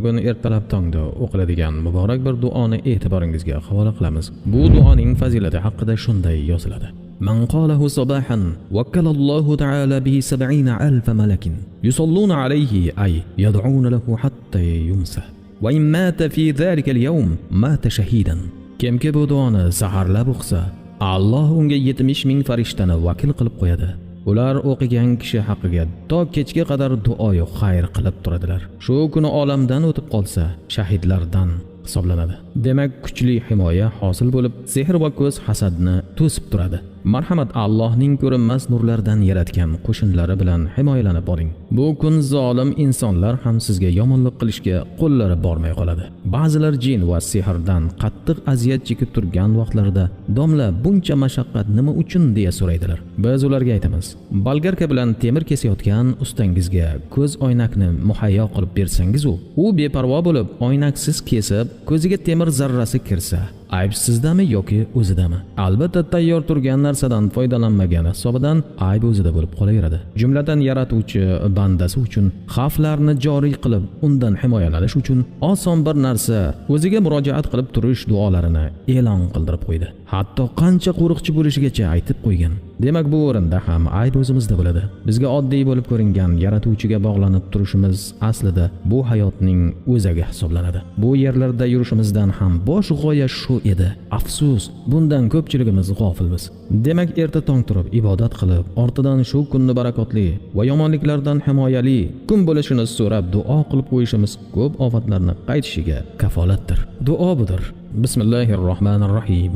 Bugun ertalab tongda o'qiladigan muborak bir duoni e'tiboringizga havola qilamiz. Bu duoning fazilati haqida shunday yoziladi: من قاله صباحا وكل الله تعالى به 70,000 ملك يصلون عليه أي يدعون له حتى يمسى وإن مات في ذلك اليوم مات شهيدا. Kimki bu duoni saharlab o'qisa, Alloh unga 70 ming farishtani vakil qilib qo'yadi. Ular o'qigan kishi haqiga to kechga qadar duoyu xayr qilib turadilar. Shu kuni olamdan o'tib qolsa, shahidlardan hisoblanadi. Demak, kuchli himoya hosil bo'lib, sehr va ko'z hasadni to'sib turadi. Marhamat, Allohning ko'rinmas nurlardan yaratgan qo'shinlari bilan himoyalanib boring. Bu kun zolim insonlar ham sizga yomonlik qilishga qo'llari bormay qoladi. Ba'zilar jin va sehrdan qattiq aziyat chekib turgan vaqtlarida, "Domla, buncha mashaqqat nima uchun?" deya so'raydilar. Biz ularga aytamiz: bolgarka bilan temir kesayotgan ustangizga ko'z oynakni muhayyo qilib bersangiz, u beparvo bo'lib oynaksiz kesib, ko'ziga temir zarrasi kirsa, ayb sizdami yoki o'zidami? Albatta, tayyor turgan narsadan foydalanmagani hisobidan ayb o'zida bo'lib qolaveradi. Jumladan, yaratuvchi bandasi uchun xavflarni joriy qilib, undan himoyalanish uchun oson bir narsa, o'ziga murojaat qilib turish duolarini e'lon qildirib qo'ydi. Hatto qancha qo'riqchi bo'lishigacha aytib qo'ygan. Demak, bu o'rinda ham ayb o'zimizda bo'ladi. Bizga oddiy bo'lib ko'ringan yaratuvchiga bog'lanib turishimiz aslida bu hayotning o'zagi hisoblanadi. Bu yerlarda yurishimizdan ham bosh g'oya shu edi. Afsus, bundan ko'pchiligimiz g'ofilmiz. Demak, erta tong turib ibodat qilib, ortidan shu kunni barakotli va yomonliklardan himoyali kun bo'lishini so'rab duo qilib qo'yishimiz ko'p ofatlarni qaytishiga kafolatdir. Duo budir: Bismillahir rohmanir rohim.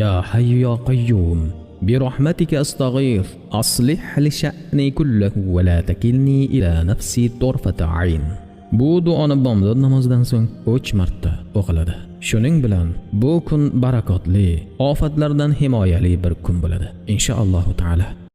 Ya hayyu ya qayyum, برحمتك أستغيث أصلح لي شأني كله ولا تكلني إلى نفسي طرفة عين. Bu duoni bomdod namozidan so'ng 3 marta o'qiladi. Shuning bilan bu kun barakotli, ofatlardan himoyali bir kun bo'ladi, inshaallohu taolo.